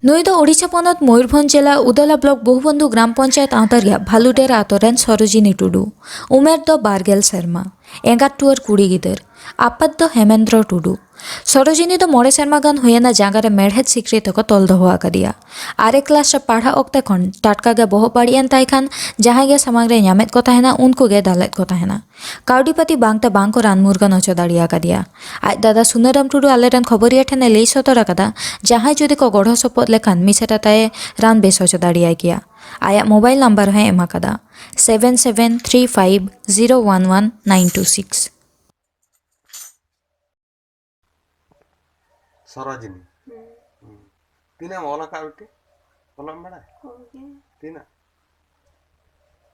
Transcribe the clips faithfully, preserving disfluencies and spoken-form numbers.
ᱱᱩᱭ ᱫᱚ ᱳᱰᱤᱥᱟ ᱯᱚᱱᱚᱛ ᱢᱚᱭᱩᱨᱵᱷᱚᱸᱡᱽ ᱡᱮᱞᱟ ᱩᱫᱟᱞᱟ ᱵᱞᱚᱠ ᱵᱚᱦᱩᱵᱚᱱᱫᱷᱩ ᱜᱨᱟᱢ ᱯᱚᱧᱪᱟᱭᱮᱛ ᱟᱣᱛᱟ ᱨᱮᱭᱟᱜ ᱵᱷᱟᱞᱩᱰᱮᱨᱟ ᱟᱛᱳ ᱨᱮᱱ ᱥᱚᱨᱳᱡᱤᱱᱤ ᱴᱩᱰᱩ᱾ ᱩᱢᱮᱨ ᱫᱚ ᱵᱟᱨ ᱜᱮᱞ ᱥᱮᱨᱢᱟ᱾ ᱮᱸᱜᱟᱛ ᱴᱩᱣᱟᱹᱨ ᱠᱩᱲᱤ ᱜᱤᱫᱟᱹᱨ᱾ ᱟᱯᱟᱛ ᱫᱚ ᱦᱮᱢᱮᱱᱫᱨᱚ ᱴᱩᱰᱩ᱾ ᱥᱚᱨᱳᱡᱤᱱᱤ ᱫᱚ ᱢᱚᱬᱮ ᱥᱮᱨᱢᱟ ᱜᱟᱱ ᱦᱩᱭᱮᱱᱟ ᱡᱟᱸᱜᱟ ᱨᱮ ᱢᱮᱲᱦᱮᱫ ᱥᱤᱠᱲᱤ ᱛᱮᱠᱚ ᱛᱚᱞ ᱫᱚᱦᱚ ᱟᱠᱟᱫᱮᱭᱟ᱾ ᱟᱨᱮ ᱠᱞᱟᱥ ᱨᱮ ᱯᱟᱲᱦᱟᱜ ᱚᱠᱛᱮ ᱠᱷᱚᱱ ᱴᱟᱴᱠᱟ ᱜᱮ ᱵᱚᱦᱚᱜ ᱵᱟᱹᱲᱤᱡ ᱮᱱ ᱛᱟᱭ ᱠᱷᱟᱱ ᱡᱟᱦᱟᱸᱭ ᱜᱮ ᱥᱟᱢᱟᱝ ᱨᱮ ᱧᱟᱢᱮᱫ ᱠᱚ ᱛᱟᱦᱮᱱᱟ, ᱩᱱᱠᱩ ᱜᱮ ᱫᱟᱞᱮᱫ ᱠᱚ ᱛᱟᱦᱮᱱᱟ᱾ ᱠᱟᱹᱣᱰᱤ ᱯᱟᱹᱛᱤ ᱵᱟᱝᱛᱮ ᱵᱟᱝ ᱠᱚ ᱨᱟᱱ ᱢᱩᱨᱜᱟᱹᱱ ᱦᱚᱪᱚ ᱫᱟᱲᱮ ᱟᱠᱟᱫᱮᱭᱟ᱾ ᱟᱡ ᱫᱟᱫᱟ ᱥᱩᱱᱟᱹᱨᱟᱢ ᱴᱩᱰᱩ ᱟᱞᱮᱨᱮᱱ ᱠᱷᱚᱵᱚᱨᱤᱭᱟᱹ ᱴᱷᱮᱱᱮ ᱞᱟᱹᱭ ᱥᱚᱫᱚᱨ ᱟᱠᱟᱫᱟ, ᱡᱟᱦᱟᱸᱭ ᱡᱩᱫᱤ ᱠᱚ ᱜᱚᱲᱚ ᱥᱚᱯᱚᱦᱚᱫ ᱞᱮᱠᱷᱟᱱ ᱢᱤᱥᱮᱨᱟ ᱛᱟᱭᱮ ᱨᱟᱱ ᱵᱮᱥ ᱦᱚᱪᱚ ᱫᱟᱲᱮᱭᱟᱭ ᱠᱮᱭᱟ᱾ ᱟᱭᱟᱜ ᱢᱳᱵᱟᱭᱤᱞ ᱱᱟᱢᱵᱟᱨ ᱦᱚᱸᱭ ᱮᱢ ᱟᱠᱟᱫᱟ, seven seven three five zero one one nine two six᱾ Sarojini. ᱦᱩᱸ᱾ ᱦᱩᱸ᱾ ᱛᱤᱱᱟᱹᱜ ᱮᱢ ᱚᱞ ᱟᱠᱟᱫ ᱵᱤᱴᱤ? ᱚᱞᱚᱜ ᱮᱢ ᱵᱟᱲᱟᱭ? ᱠᱚᱢ ᱜᱮ᱾ ᱛᱤᱱᱟᱹᱜ?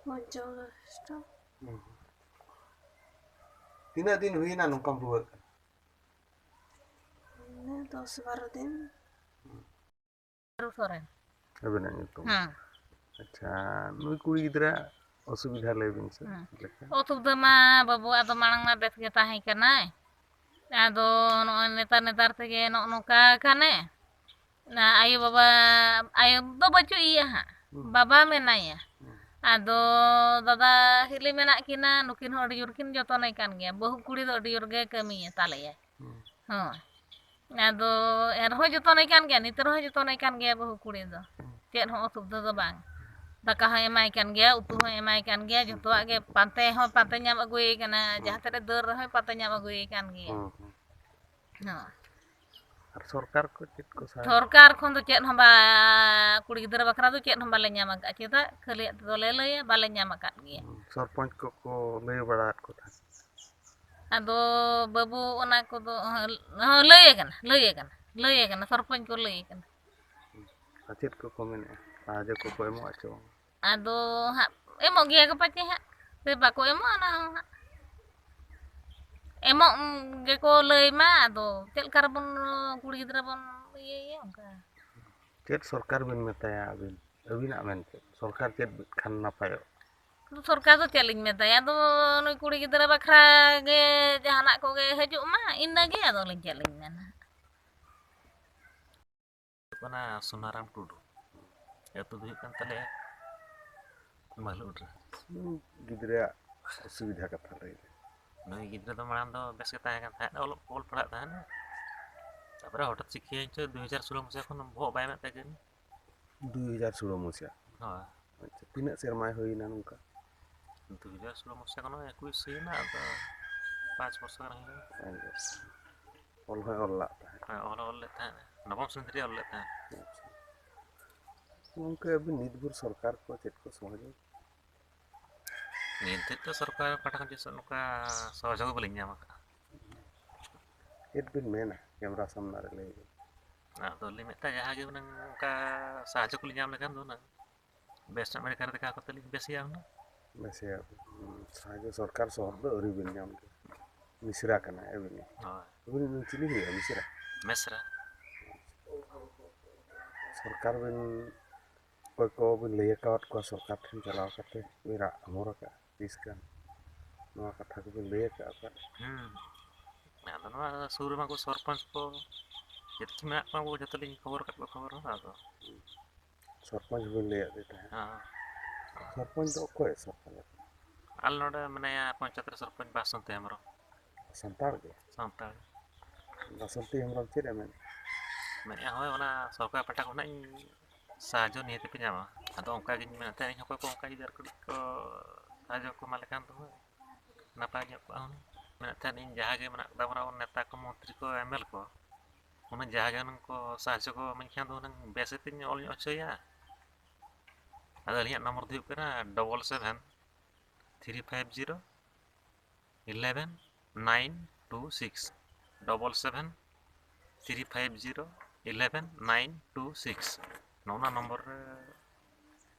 ᱯᱚᱧᱪᱚᱥᱴᱤ᱾ ᱦᱩᱸ᱾ ᱛᱤᱱᱟᱹᱜ ᱫᱤᱱ ᱦᱩᱭᱱᱟ ᱱᱚᱝᱠᱟᱢ ᱨᱩᱣᱟᱹᱜ ᱠᱟᱱᱟ? ᱤᱱᱟᱹ ᱫᱚᱥ ᱵᱟᱨᱚ ᱫᱤᱱ᱾ ᱥᱚᱨᱮᱱ᱾ ᱟᱹᱵᱤᱱᱟᱜ ᱧᱩᱛᱩᱢ? ᱦᱮᱸ᱾ ᱟᱪᱪᱷᱟ, ᱱᱩᱭ ᱠᱩᱲᱤ ᱜᱤᱫᱽᱨᱟᱹ ᱚᱥᱩᱵᱤᱫᱷᱟ ᱞᱟᱹᱭ ᱵᱤᱱ ᱥᱮ, ᱦᱮᱸ᱾ ᱪᱮᱫ ᱞᱮᱠᱟ? ᱚᱥᱩᱵᱤᱫᱷᱟ ᱢᱟ ᱵᱟᱹᱵᱩ ᱟᱫᱚ ᱢᱟᱲᱟᱝ ᱢᱟ ᱵᱮᱥ ᱜᱮ ᱛᱟᱦᱮᱸ ᱠᱟᱱᱟᱭ᱾ ᱟᱫᱚ ᱱᱚᱜᱼᱚᱭ ᱱᱮᱛᱟᱨ ᱱᱮᱛᱟᱨ ᱛᱮᱜᱮ ᱱᱚᱜᱼᱚ ᱱᱚᱝᱠᱟ ᱠᱟᱱᱮ᱾ ᱟᱭᱳ ᱵᱟᱵᱟ, ᱟᱭᱳ ᱫᱚ ᱵᱟᱹᱪᱩᱜ ᱮᱭᱟ ᱦᱟᱸᱜ᱾ ᱦᱩᱸ᱾ ᱵᱟᱵᱟ ᱢᱮᱱᱟᱭᱟ᱾ ᱦᱩᱸ᱾ ᱟᱫᱚ ᱫᱟᱫᱟ ᱦᱤᱞᱤ ᱢᱮᱱᱟᱜ ᱠᱤᱱᱟ, ᱱᱩᱠᱤᱱ ᱦᱚᱸ ᱟᱹᱰᱤ ᱡᱳᱨ ᱠᱤᱱ ᱡᱚᱛᱚᱱᱮ ᱠᱟᱱ ᱜᱮᱭᱟ᱾ ᱵᱟᱹᱦᱩ ᱠᱩᱲᱤ ᱫᱚ ᱟᱹᱰᱤ ᱡᱳᱨ ᱜᱮ ᱠᱟᱹᱢᱤᱭᱮ ᱛᱟᱞᱮᱭᱟ᱾ ᱦᱩᱸ᱾ ᱦᱳᱭ᱾ ᱟᱫᱚ ᱮᱱᱨᱮᱦᱚᱸ ᱡᱚᱛᱚᱱᱮ ᱠᱟᱱ ᱜᱮᱭᱟ, ᱱᱤᱛ ᱨᱮᱦᱚᱸ ᱡᱚᱛᱚᱱᱮ ᱠᱟᱱ ᱜᱮᱭᱟ ᱵᱟᱹᱦᱩ ᱠᱩᱲᱤ ᱫᱚ᱾ ᱦᱩᱸ᱾ ᱪᱮᱫ ᱦᱚᱸ ᱚᱥᱩᱵᱤᱫᱷᱟ ᱫᱚ ᱵᱟᱝ᱾ ᱫᱟᱠᱟ ᱦᱚᱸᱭ ᱮᱢᱟᱭ ᱠᱟᱱ ᱜᱮᱭᱟ, ᱩᱛᱩ ᱦᱚᱸᱭ ᱮᱢᱟᱭ ᱠᱟᱱ ᱜᱮᱭᱟ, ᱦᱩᱸ᱾ ᱡᱚᱛᱚᱣᱟᱜ ᱜᱮ ᱯᱟᱱᱛᱮ ᱦᱚᱸ ᱯᱟᱱᱛᱮ ᱧᱟᱢ ᱟᱹᱜᱩᱭᱮ ᱠᱟᱱᱟ, ᱦᱩᱸ᱾ ᱡᱟᱦᱟᱸ ᱛᱤᱱᱟᱹᱜ ᱫᱟᱹᱲ ᱨᱮᱦᱚᱸᱭ ᱯᱟᱱᱛᱮ ᱧᱟᱢ ᱟᱹᱜᱩᱭᱮ ᱠᱟᱱ ᱜᱮᱭᱟ᱾ ᱦᱩᱸ, ᱦᱩᱸ᱾ ᱦᱳᱭ᱾ ᱟᱨ ᱥᱚᱨᱠᱟᱨ ᱠᱚ ᱪᱮᱫ ᱠᱚ ᱥᱟᱦᱟᱡᱽᱡᱚ? ᱥᱚᱨᱠᱟᱨ ᱠᱷᱚᱱ ᱫᱚ ᱪᱮᱫ ᱦᱚᱸ ᱵᱟ-, ᱠᱩᱲᱤ ᱜᱤᱫᱽᱨᱟᱹ ᱵᱟᱠᱷᱨᱟ ᱫᱚ ᱪᱮᱫ ᱦᱚᱸ ᱵᱟᱞᱮ ᱧᱟᱢ ᱟᱠᱟᱫᱼᱟ᱾ ᱪᱮᱫᱟᱜ? ᱠᱷᱟᱹᱞᱤᱭᱟᱜ ᱛᱮᱫᱚ ᱞᱮ ᱞᱟᱹᱭᱟ, ᱵᱟᱞᱮ ᱧᱟᱢ ᱟᱠᱟᱫ ᱜᱮᱭᱟ᱾ ᱦᱩᱸ, ᱥᱚᱨᱯᱚᱧᱪ ᱠᱚᱠᱚ ᱞᱟᱹᱭ ᱵᱟᱲᱟᱣᱟᱫ ᱠᱚ ᱛᱟᱦᱮᱸᱫ? ᱟᱫᱚ ᱵᱟᱹᱵᱩ ᱚᱱᱟ ᱠᱚᱫᱚ, ᱦᱚᱸ, ᱞᱟᱹᱭ ᱟᱠᱟᱱᱟ, ᱞᱟᱹᱭ ᱟᱠᱟᱱᱟ, ᱞᱟᱹᱭ ᱟᱠᱟᱱᱟ, ᱥᱚᱨᱯᱚᱧᱪ ᱠᱚ ᱞᱟᱹᱭ ᱟᱠᱟᱱᱟ᱾ ᱟᱨ ᱪᱮᱫ ᱠᱚᱠᱚ ᱢᱮᱱᱮᱫᱼᱟ? ᱥᱟᱦᱟᱡᱽᱡᱚ ᱠᱚᱠᱚ ᱮᱢᱚᱜᱼᱟ ᱪᱮ ᱵᱟᱝ? ᱟᱫᱚ ᱦᱟᱸᱜ ᱮᱢᱚᱜ ᱜᱮᱭᱟ ᱠᱚ ᱯᱟᱪᱮ ᱦᱟᱸᱜ, ᱥᱮ ᱵᱟᱠᱚ ᱮᱢᱚᱜᱼᱟ, ᱚᱱᱟ ᱦᱚᱸ ᱦᱟᱸᱜ ᱮᱢᱚᱜ ᱜᱮᱠᱚ ᱞᱟᱹᱭ ᱢᱟ᱾ ᱟᱫᱚ ᱪᱮᱫ ᱞᱮᱠᱟ ᱨᱮᱵᱚᱱ ᱠᱩᱲᱤ ᱜᱤᱫᱽᱨᱟᱹ ᱵᱚᱱ ᱤᱭᱟᱹᱭᱮᱭᱟ ᱚᱱᱠᱟ᱾ ᱪᱮᱫ ᱥᱚᱨᱠᱟᱨ ᱵᱤᱱ ᱢᱮᱛᱟᱭᱟ ᱟᱹᱵᱤᱱ, ᱟᱹᱵᱤᱱᱟᱜ ᱢᱮᱱ ᱪᱮᱫ? ᱥᱚᱨᱠᱟᱨ ᱪᱮᱫ ᱠᱷᱟᱱ ᱱᱟᱯᱟᱭᱚᱜᱼᱟ? ᱟᱫᱚ ᱥᱚᱨᱠᱟᱨ ᱫᱚ ᱪᱮᱫ ᱞᱤᱧ ᱢᱮᱛᱟᱭᱟ? ᱟᱫᱚ ᱱᱩᱭ ᱠᱩᱲᱤ ᱜᱤᱫᱽᱨᱟᱹ ᱵᱟᱠᱷᱨᱟ ᱜᱮ ᱡᱟᱦᱟᱱᱟᱜ ᱠᱚᱜᱮ ᱦᱤᱡᱩᱜ ᱢᱟ, ᱤᱱᱟᱹᱜᱮ, ᱟᱫᱚ ᱞᱤᱧ ᱪᱮᱫ ᱞᱤᱧ ᱢᱮᱱᱟ? ᱠᱟᱱᱟ ᱥᱩᱱᱟᱨᱟᱢ ᱴᱩᱰᱩ᱾ ᱟᱹᱛᱩ ᱫᱚ ᱦᱩᱭᱩᱜ ᱠᱟᱱ ᱛᱟᱞᱮᱭᱟ ᱢᱟᱞᱩᱰ ᱨᱮ᱾ ᱦᱩᱸ, ᱜᱤᱫᱽᱨᱟᱹᱣᱟᱜ ᱚᱥᱩᱵᱤᱫᱷᱟ ᱠᱟᱛᱷᱟ ᱞᱟᱹᱭ ᱢᱮ᱾ ᱱᱩᱭ ᱜᱤᱫᱽᱨᱟᱹ ᱫᱚ ᱢᱟᱲᱟᱝ ᱫᱚ ᱵᱮᱥ ᱜᱮ ᱛᱟᱦᱮᱸ ᱠᱟᱱ ᱛᱟᱦᱮᱸᱫ, ᱚᱞᱚᱜ, ᱚᱞ ᱯᱟᱲᱦᱟᱜ ᱛᱟᱦᱮᱸᱫ᱾ ᱛᱟᱨᱯᱚᱨᱮ ᱦᱚᱴᱟᱛ ᱪᱤᱠᱟᱹᱭᱮᱱ ᱪᱚ, ᱫᱩ ᱦᱟᱡᱟᱨ ᱥᱳᱞᱳ ᱢᱟᱥᱮ ᱠᱷᱚᱱ ᱵᱚᱦᱚᱜ ᱵᱟᱭ ᱮᱢᱮᱫ ᱛᱟᱭ ᱠᱟᱱᱟ᱾ ᱫᱩ ᱦᱟᱡᱟᱨ ᱥᱳᱞᱳ ᱢᱟᱥᱮ? ᱦᱳᱭ᱾ ᱟᱪᱪᱷᱟ, ᱛᱤᱱᱟᱹᱜ ᱥᱮᱨᱢᱟᱭ ᱦᱩᱭᱱᱟ ᱱᱚᱝᱠᱟ? ᱫᱩ ᱦᱟᱡᱟᱨ ᱥᱳᱞᱳ ᱢᱟᱥᱮ ᱠᱷᱚᱱ ᱮᱠᱩᱥ ᱦᱩᱭᱱᱟ, ᱟᱫᱚ ᱯᱟᱸᱪ ᱵᱚᱪᱷᱚᱨ ᱜᱟᱱ ᱦᱩᱭᱱᱟ᱾ ᱯᱟᱸᱪ ᱵᱚᱪᱷᱚᱨ᱾ ᱚᱞ ᱦᱚᱸᱭ ᱚᱞ ᱞᱟᱜ ᱛᱟᱦᱮᱸᱫ? ᱦᱮᱸ, ᱚᱞ ᱦᱚᱸ ᱚᱞ ᱞᱮᱫ ᱛᱟᱦᱮᱸᱫ, ᱱᱚᱵᱚᱢ ᱥᱨᱮᱱᱤ ᱫᱷᱟᱹᱨᱤᱡ ᱚᱞ ᱞᱮᱫ ᱛᱟᱦᱮᱸᱫ᱾ ᱟᱪᱪᱷᱟ᱾ ᱜᱚᱢᱠᱮ, ᱟᱹᱵᱤᱱ ᱱᱤᱛ ᱵᱷᱳᱨ ᱥᱚᱨᱠᱟᱨ ᱠᱚ ᱪᱮᱫ ᱠᱚ ᱥᱚᱦᱚᱡᱳᱜᱽ? ᱱᱤᱛ ᱫᱷᱟᱹᱨᱤᱡ ᱫᱚ ᱥᱚᱨᱠᱟᱨ ᱯᱟᱦᱴᱟ ᱠᱷᱚᱱ ᱪᱮᱫ ᱱᱚᱝᱠᱟ ᱥᱚᱦᱚᱡᱳᱜᱽ ᱵᱟᱹᱞᱤᱧ ᱧᱟᱢ ᱟᱠᱟᱫᱼᱟ᱾ ᱪᱮᱫ ᱵᱤᱱ ᱢᱮᱱᱟ ᱠᱮᱢᱨᱟ ᱥᱟᱢᱱᱟ ᱨᱮ, ᱞᱟᱹᱭ ᱵᱤᱱ? ᱟᱫᱚ ᱞᱤᱧ ᱢᱮᱱᱮᱫ ᱛᱟᱦᱮᱸᱫ, ᱡᱟᱦᱟᱸ ᱜᱮ ᱦᱩᱱᱟᱹᱝ ᱚᱱᱠᱟ ᱥᱟᱦᱟᱡᱽᱡᱚ ᱠᱚᱞᱤᱧ ᱧᱟᱢ ᱞᱮᱠᱷᱟᱱ ᱫᱚ ᱦᱩᱱᱟᱹᱝ ᱵᱮᱥ ᱧᱚᱜ ᱢᱮᱰᱤᱠᱮᱞ ᱨᱮ ᱫᱮᱠᱷᱟᱣ ᱠᱟᱛᱮ ᱞᱤᱧ ᱵᱮᱥᱮᱭᱟ ᱦᱩᱱᱟᱹᱝ᱾ ᱵᱮᱥᱮᱭᱟ᱾ ᱦᱩᱸ, ᱥᱟᱦᱟᱡᱽᱡᱚ ᱥᱚᱨᱠᱟᱨ ᱥᱚᱦᱚᱫ ᱫᱚ ᱟᱹᱣᱨᱤ ᱵᱤᱱ ᱧᱟᱢ ᱜᱮᱭᱟ᱾ ᱢᱤᱥᱨᱟ ᱠᱟᱱᱟᱭ ᱟᱹᱵᱤᱱ? ᱦᱳᱭ᱾ ᱟᱹᱵᱤᱱ ᱪᱤᱞᱤ ᱦᱩᱭᱩᱜᱼᱟ, ᱢᱤᱥᱨᱟ? ᱢᱮᱥᱨᱟ᱾ ᱥᱚᱨᱠᱟᱨ ᱵᱤᱱ, ᱚᱠᱚᱭ ᱠᱚ ᱵᱤᱱ ᱞᱟᱹᱭ ᱟᱠᱟᱫ ᱠᱚᱣᱟ ᱥᱚᱨᱠᱟᱨ ᱴᱷᱮᱱ ᱪᱟᱞᱟᱣ ᱠᱟᱛᱮ ᱵᱤᱱ ᱨᱟᱜ ᱦᱚᱢᱚᱨ ᱟᱠᱟᱫᱼᱟ ᱛᱤᱥ ᱜᱟᱱ? ᱱᱚᱣᱟ ᱠᱟᱛᱷᱟ ᱠᱚᱵᱤᱱ ᱞᱟᱹᱭ ᱟᱠᱟᱫᱼᱟ ᱚᱠᱟᱨᱮ? ᱦᱩᱸ᱾ ᱟᱫᱚ ᱱᱚᱣᱟ ᱥᱩᱨ ᱨᱮᱢᱟ ᱠᱚ ᱥᱚᱨᱯᱚᱧᱪ ᱠᱚ ᱡᱚᱛᱚ ᱢᱮᱱᱟᱜ ᱠᱚᱣᱟ, ᱩᱱᱠᱩ ᱡᱚᱛᱚ ᱞᱤᱧ ᱠᱷᱚᱵᱚᱨ ᱟᱠᱟᱫ ᱠᱚᱣᱟ, ᱠᱷᱚᱵᱚᱨ ᱦᱚᱸ ᱟᱫᱚ᱾ ᱥᱚᱨᱯᱚᱧᱪ ᱵᱤᱱ ᱞᱟᱹᱭᱟᱫ ᱞᱮ ᱛᱟᱦᱮᱸᱫ᱾ ᱦᱮᱸ᱾ ᱥᱚᱨᱯᱚᱧᱪ ᱫᱚ ᱚᱠᱚᱭ ᱥᱚᱨᱯᱚᱧᱪ? ᱟᱞᱮ ᱱᱚᱰᱮ ᱢᱮᱱᱟᱭᱟ ᱯᱚᱧᱪᱟᱭᱮᱛ ᱨᱮ ᱥᱚᱨᱯᱚᱧᱪ ᱵᱟᱥᱚᱱᱛᱤ ᱦᱮᱢᱵᱨᱚᱢ᱾ ᱥᱟᱱᱛᱟᱲ ᱜᱮ? ᱥᱟᱱᱛᱟᱲ᱾ ᱵᱟᱥᱚᱱᱛᱤ ᱦᱮᱢᱵᱨᱚᱢ ᱪᱮᱫ ᱮ ᱢᱮᱱ? ᱢᱮᱱᱮᱫᱼᱟ, ᱦᱳᱭ, ᱚᱱᱟ ᱥᱚᱨᱠᱟᱨ ᱯᱟᱦᱴᱟ ᱠᱷᱚᱱᱟᱜ ᱤᱧ ᱥᱟᱦᱟᱡᱽᱡᱚ ᱱᱤᱦᱟᱹᱛ ᱯᱮ ᱧᱟᱢᱟ᱾ ᱟᱫᱚ ᱚᱱᱠᱟ ᱜᱤᱧ ᱢᱮᱱᱮᱫ ᱛᱟᱦᱮᱸᱫ, ᱤᱧ ᱦᱚᱸ ᱚᱠᱚᱭ ᱠᱚ ᱚᱱᱠᱟ ᱡᱩᱫᱤ ᱟᱨ ᱠᱟᱹᱴᱤᱡ ᱠᱚ ᱥᱟᱦᱟᱡᱽᱡᱚ ᱠᱚ ᱮᱢᱟ ᱞᱮᱠᱷᱟᱱ ᱫᱚ ᱦᱩᱱᱟᱹᱝ ᱱᱟᱯᱟᱭ ᱧᱚᱜ ᱠᱚᱜᱼᱟ ᱦᱩᱱᱟᱹᱝ᱾ ᱢᱮᱱᱮᱫ ᱛᱟᱦᱮᱸᱫ, ᱤᱧ ᱡᱟᱦᱟᱸ ᱜᱮ ᱢᱮᱱᱟᱜ ᱠᱚ ᱛᱟᱵᱚᱱᱟ ᱟᱵᱚ ᱱᱮᱛᱟ ᱠᱚ, ᱢᱚᱱᱛᱨᱤ ᱠᱚ, ᱮᱢ ᱮᱞ ᱮ ᱠᱚ, ᱦᱩᱱᱟᱹᱝ ᱡᱟᱦᱟᱸ ᱜᱮ ᱦᱩᱱᱟᱹᱝ ᱠᱚ ᱥᱟᱦᱟᱡᱽᱡᱚ ᱠᱚ ᱮᱢᱟᱹᱧ ᱠᱷᱟᱱ ᱫᱚ ᱦᱩᱱᱟᱹᱝ ᱵᱮᱥ ᱛᱤᱧ ᱚᱞ ᱧᱚᱜ ᱦᱚᱪᱚᱭᱟ᱾ ᱟᱫᱚ ᱟᱹᱞᱤᱧᱟᱜ ᱱᱚᱢᱵᱚᱨ ᱫᱚ ᱦᱩᱭᱩᱜ ᱠᱟᱱᱟ double seven three five zero eleven nine two six, double seven three five zero eleven nine two six᱾ ᱱᱚᱜᱼᱚ ᱱᱟ ᱱᱚᱢᱵᱚᱨ ᱨᱮ